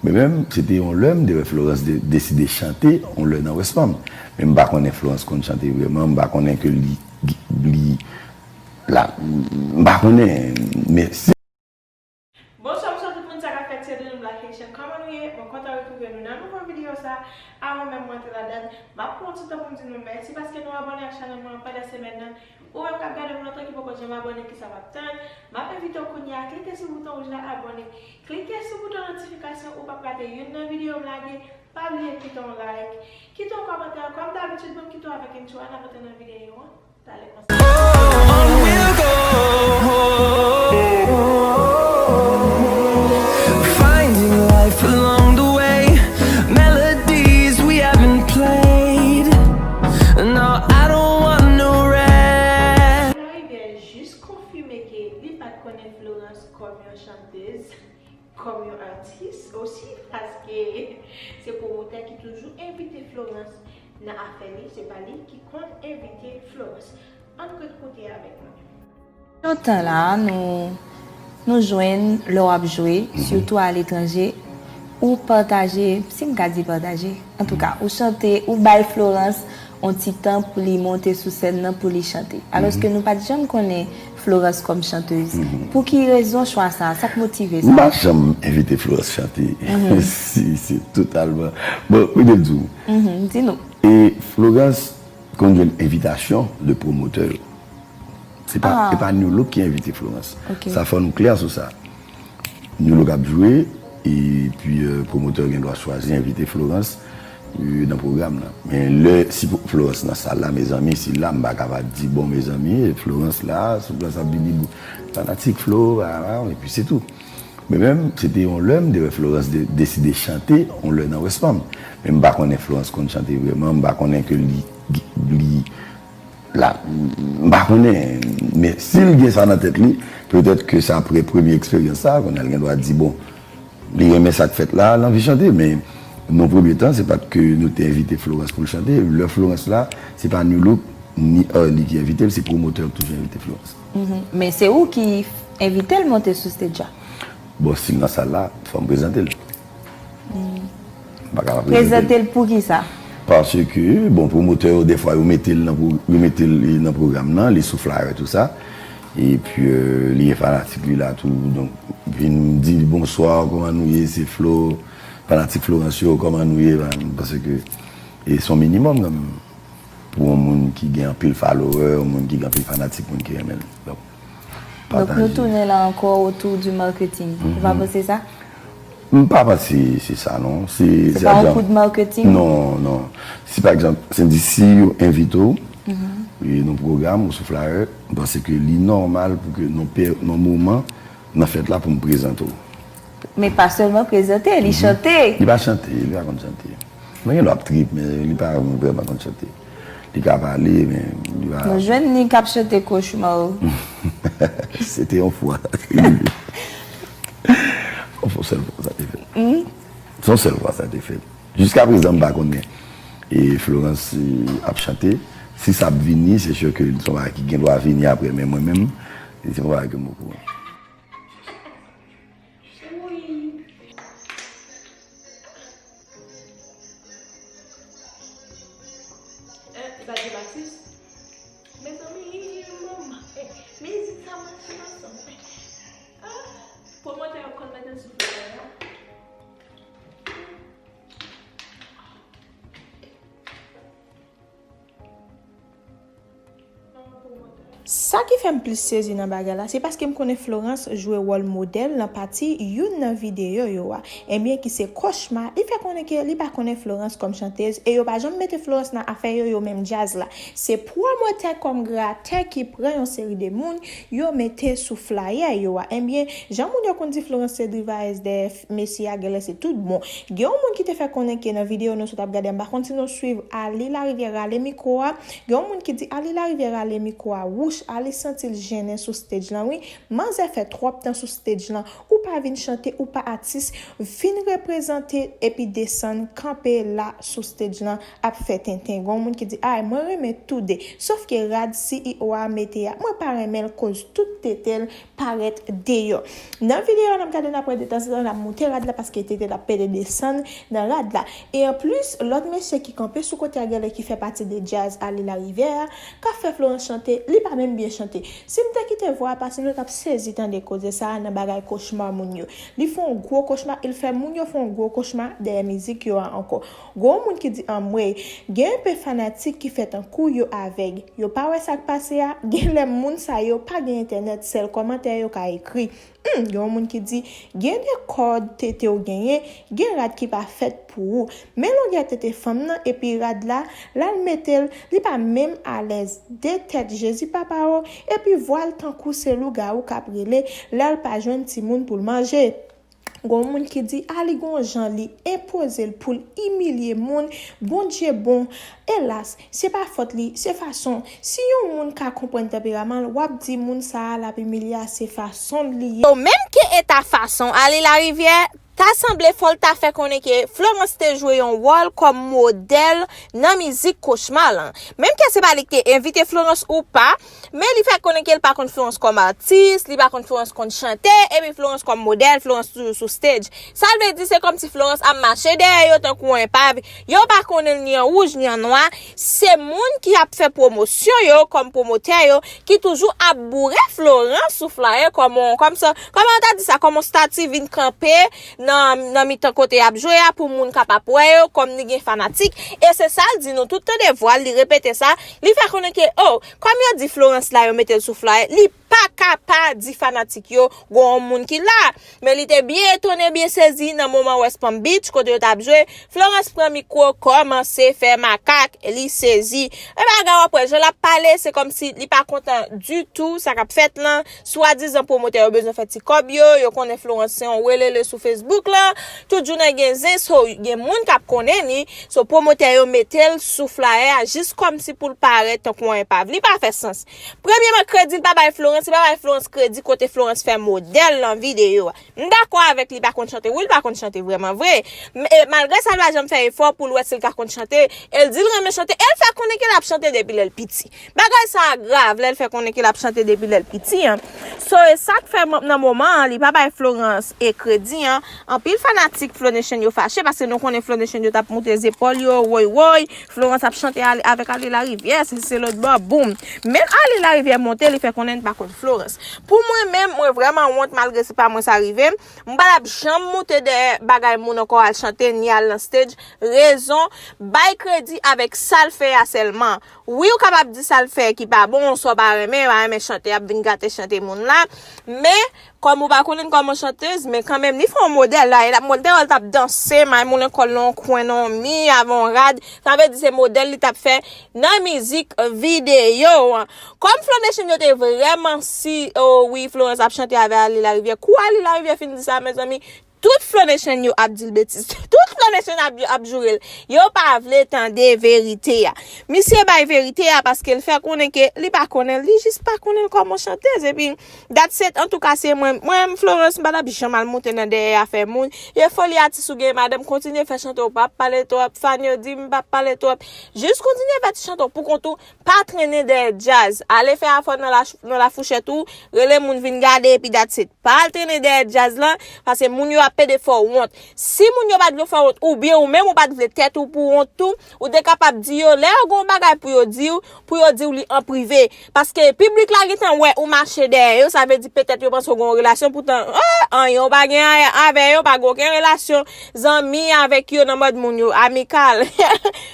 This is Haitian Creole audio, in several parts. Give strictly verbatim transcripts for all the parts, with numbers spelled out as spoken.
Men menm, se te yon lè m te wè Florence de- deside chante yon lè nan West Palm. Men m pa konnen Florence konn chante vrèman, m pa konnen ke li, li la, m pa konnen, men si Bonswa, bonswa tout moun, sa k ap fèt, se Doudou Black Haitian. Kòman nou ye? Mwen kontan retwouve nou nan nouvo videyo sa. Avan menm mwen antre ladan, m ap pran yon ti tan pou m di nou mèsi paske nou abòne ak chanèl mwen pandan semèn nan. Ou menm k ap gade m lontan ki poko janm abòne, kisa w ap tann? M ap envite w kounye a, klike sou bouton wouj la, abòne. Klike sou bouton notifikasyon, ou p ap rate youn nan videyo m lage. Pa bliye kite yon like, kite yon kòmantè. Kòm dabitid, ban m kite w avèk intro a, n ap antre nan videyo an. Pale konsa. On will go. Finding life along the way. Melodies we haven't played. No, I don't want no rest. Florence rivyè jis konfime ke li pa t konnen Florence kòm yon chantèz, kòm yon atis osi, paske se pwomotè ki toujou envite Florence nan afè li, se pa li ki konn envite Florence. Ann ret koute avèk mwen. Lontan la, nou, nou jwenn lè w ap jwe, sitou aletranje, ou pataje, si m ka di pataje, antouka, ou chante, ou bay Florence yon ti tan pou li monte sou sèn nan pou li chante. Alòske nou pa t janm konnen Florence kòm chantèz. Pou ki rezon chwa sa? Sa k motive sa? M pa janm envite Florence chante. Si, se totalman. Bon, koute m di w. Di nou. E Florence konn jwenn envitasyon de pwomotè yo. Se pa, se pa New Look ki envite Florence. Sa fò nou klè sou sa. New Look ap jwe, epi euh, pwomotè gen dwa chwazi envite Florence euh, nan pwogram nan. Men lè, si Florence nan sal la, mezanmi, si la, m pa kapab di, bon, mezanmi, Florence la, Florence ap vini, fanatik Flo, ah, ah, epi se tou. Men menm, se te yon lè m te wè Florence de- deside chante yon lè nan West Palm. Men m pa konnen Florence konn chante vrèman, m pa konnen ke li, li la, m pa konnen, men si l gen sa nan tèt li, petèt ke se apre premye eksperyans sa, kounye a l gen dwa di, bon, li renmen sa k fèt la, l anvi chante, men nan premye tan, se pa t ke nou te envite Florence pou l chante. Lè Florence la, se pa New Look, ni Arly ki envite l, se pwomotè yo k toujou envite Florence. Men se ou ki envite l monte sou stage la? Bon, si l nan sal la, fò m prezante l. M pa ka pa prezante l. Prezante l pou ki sa? Paske, bon, pwomotè yo, dèfwa, yo mete l nan, yo mete l nan pwogram nan, li sou flyer, tou sa. Epi, euh, li gen fanatik li la tou. Donk, vin di bonswa, kòman nou ye, se Flo. Fanatik Florence yo, kòman nou ye, paske e se yon minimòm kanmenm. Pou yon moun ki gen anpil follower, yon moun ki gen anpil fanatik, moun ki renmen l. Donk, Donk nou tounen la ankò autour du marketing. Ou pa panse sa? M pa panse se sa non. Se pa yon kou de marketing? Non, non. Si pa egzanp, se di si yo envite w e nan pwogram ou sou flyer, m panse ke li nòmal pou ke nan pe- nan moman, nan fèt la pou m prezante w. Men pa sèlman prezante, li chante. Li pa chante, li pa konn chante. Mwen gen lòt trip, men li pa vrèman konn chante. Li ka pale, men li pa. Nou jwenn li k ap chante kochma w. Se te yon fwa sa te rive. Yon fwa, sèl fwa sa te fèt. Se yon sèl fwa sa te fèt. Jiska prezan, m pa konnen. E Florence e, ap chante. Si sa ap vini, se sure ke se yon bagay ki gen dwa vini apre, men mwen menm, se yon bagay ke m okouran. Wi. Eh, sa di Matis? Mezanmi, manman, eh, mizik sa mache ansanm. Ah, pwomotè yo konn mete sou flyer la. Sa ki fè m plis sezi nan bagay la, se paske m konnen Florence jwe wòl modèl nan pati youn nan videyo yo a. Ebyen, ki se Kochma, li fè konnen ke li pa konnen Florence kòm chantèz e yo pa janm mete Florence nan afè yo, yo menm djaz la. Se pwomotè kòm gratè ki pran yon seri de moun, yo mete sou flyer yo a. Ebyen, jan moun yo konn di Florence se drivayèz dèyè Messi a, genlè se tout bon. Gen yon moun ki te fè konnen ke nan videyo nou sot ap gade a, m pa konn si nou swiv Arly Larivière rale mikwo a. Gen yon moun ki di Arly Larivière rale mikwo a, wou Arly santi l jennen sou stage lan wi. Manzè fè twòp tan sou stage lan. Ou pa vin chante, ou pa atis, vin reprezante epi desann kanpe la sou stage lan ap fè tenten. Gon moun ki di, ay, mwen renmen tou de. Sòf ke rad C E O a mete a, mwen pa renmen l koz tout tete l parèt deyò. Nan videyo a n ap gade n ap wè detanzantan l ap moute rad la paske tete l ap pede desann nan rad la. E anplis, lòt mesye ki kanpe sou kote a genlè ki fè pati de djaz Arly Larivière a, k ap fè Florence chante, li pa menm byen chante. Si m te kite vwa a pase, nou t ap sezi tande koze sa a nan bagay kochma moun yo. Li fè yon gwo kochma, e l fè moun yo fè yon gwo kochma dèyè mizik yo a ankò. Gon moun ki di anmwey, gen enpe fanatik ki fè tankou yo avèg. Yo pa wè sa k pase a, genlè moun sa yo pa gen entènèt, sèl kòmantè yo ka ekri. Hmm, gen yon moun ki di, gen de kòd tete w genyen, gen rad ki pa fèt pou ou. Men longè tete fanm nan epi rad la, l al mete l, li pa menm alèz. De tèt Jezi papa o, epi vwa l tankou se lougawou k ap rele, lè l pa jwenn timoun pou l manje. Gon moun ki di, Arly gon jan li enpoze l pou l imilye moun, Bondye bon. Elas, se pa fòt li, se fason. Si yon moun ka konprann tanperaman l, w ap di moun sa a l ap imilye a se fason l li ye. Yo menm ke eta fason Arly Larivière, ta sanble fò l ta fè konnen ke Florence te jwe yon wòl kòm modèl nan mizik kochma lan. Menm ke se pa li ki te envite Florence ou pa, men li fè konnen ke l pa konn Florence kòm atis, li pa konn Florence konn chante, epi Florence kòm modèl, Florence toujou sou stage. Sa l vle di, se kòmsi Florence ap mache dèyè yo tankou yon enpav. Yo pa konnen l ni an wouj, ni an nwa. Se moun ki ap fè pwomosyon yo kòm pwomotè yo, ki toujou ap boure Florence sou flyer kòm on, kòm sa, kòman yo ta di sa, kòm on stati vin kanpe nan, nan mitan kote y ap jwe a pou moun kapab wè yo, kòm li gen fanatik. E se sa l di nou tout tande vwa l, li repete sa. Li fè konnen ke, oh, kòm yo di Florence la, yo mete l sou flyer, li pa ka pa di fanatik yo, gon yon moun ki la. Men li te byen etone, byen sezi nan moman West Palm Beach, kote yo t ap jwe. Florence pran mikwo, kòmanse fè makak, li sezi. E bagay w ap wè, jan l ap pale, se kòmsi li pa kontan ditou sa k ap fèt lan. Swadizan pwomotè yo bezwen fè ti kòb yo, yo konnen Florence se yon welele sou Facebook lan. Tout jounen gen zen, so gen moun k ap konnen li. So pwomotè yo mete l sou flyer a jis kòmsi pou l parèt tankou yon enpav. Li pa fè sans. Premyeman, kredi l pa bay Florence, li pa bay Florence kredi kote Florence fè modèl nan videyo a. M dakò avèk li pa konn chante. Wi, li pa konn chante vrèman vre. M-, e, malgre sa, li pa janm fè efò pou l wè si l ka konn chante. E l di l renmen chante. E l fè konnen ke l ap chante depi lè l piti. Bagay sa a grav, lè l fè konnen ke l ap chante depi lè l piti an. So, e sa k fè m-, nan moman an, li pa bay Florence e kredi an. Anpil fanatik Flow Nation yo fache, paske nou konnen Flow Nation yo t ap moute zepòl yo, woy, woy. Florence ap chante ale, avèk Arly Larivière, se, se lòt bò, boum. Men Arly Larivière monte, li fè konnen li pa konn Florence. Pou mwen menm, mwen vrèman wont, malgre se pa mwen sa rive m. M pa t ap janm moute dèyè bagay moun ankò al chante, ni al nan stage. Rezon, bay kredi avèk sa l fè a sèlman. Wi, ou kapab di sa l fè ki pa bon, oswa w pa renmen, pa renmen chante, ap vin gate chante moun la. Men, kòm ou pa konnen l kòm yon chantez, men kanmenm, li fè yon modèl la, e l ap monte, l t ap danse, may moulen kò l nan yon kwen, nan yon mi, avè yon rad. Sa vle di se modèl li t ap fè nan mizik videyo an. Kòm Flow Nation yo te vrèman si, oh, wi, Florence ap chante avè Arly Larivière. Kou Arly Larivière fin di sa, mezanmi, tout Flow Nation yo ap di l betiz. Tout Flow Nation ap, ap joure l. Yo pa vle tande verite a. Misye bay verite a paske l fè konnen ke li pa konnen l, li jis pa konnen l kòm yon chantez. Epi, that's it. Antouka, se mwen, mwen, Florence, m pa t ap janm al monte nan dèyè afè moun. E foli atis ou gen, madanm, kontinye fè chante w, pa ap pale twòp. Fan yo di m pa ap pale twòp. Jis kontinye fè ti chante w pou kont ou. Pa trennen dèyè djaz. Ale fè afè w nan la, nan lafouchèt ou, rele moun vin gade, epi that's it. Pa al trennen dèyè djaz lan, paske moun yo ap pede fè w wont. Si moun yo pa t vle fè w wont, oubyen ou menm ou pa t vle tèt ou pou wont tou, ou te kapab di yo, lè yo gen yon bagay pou yo di w, pou yo di w li an prive. Paske piblik la gentan wè ou mache dèyè yo, sa vle di petèt yo panse w gen yon relasyon, poutan, oh, anyen, ou pa gen anyen avè yo, pa gen okenn relasyon zanmi avèk yo nan mòd moun yo, amikal.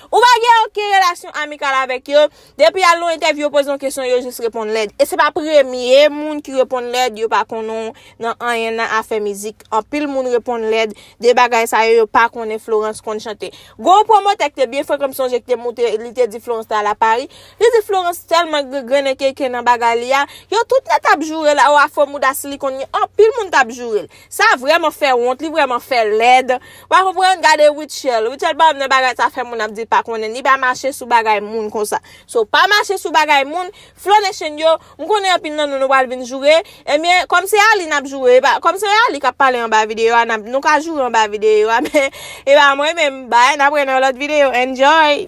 Ou pa gen okenn relasyon amikal avèk yo. Depi al nan entèvyou, yo poze yon kesyon, yo jis reponn lèd. E se pa premye moun ki reponn lèd, yo pa konnen w nan anyen nan afè mizik. Anpil moun reponn lèd, de bagay sa yo, yo pa konnen. Florence konn chante. Gon pwomotè ki te byen frekan, m sonje ki te moute, li te di Florence te al a Paris. Li di Florence tèlman gre- grennen keke nan bagay li a. Yo tout nèt ap joure la, o afo mouda silikòn li, anpil moun t ap joure l. Sa vrèman fè wont, li vrèman fè lèd. Ou pa konprann, gade Rutshelle. Rutshelle pa nan bagay sa fè moun ap di pa konnen. Li pa mache sou bagay moun konsa. So, pa mache sou bagay moun. Flow Nation yo, m konnen anpil nan nou, nou pral vin joure. Ebyen, kòm se Ali n ap joure, e pa, kòm se Ali k ap pale anba videyo a, n ap, nou ka joure anba videyo a, men e pa mwen menm, bay, n ap wè nan lòt videyo. Enjoy!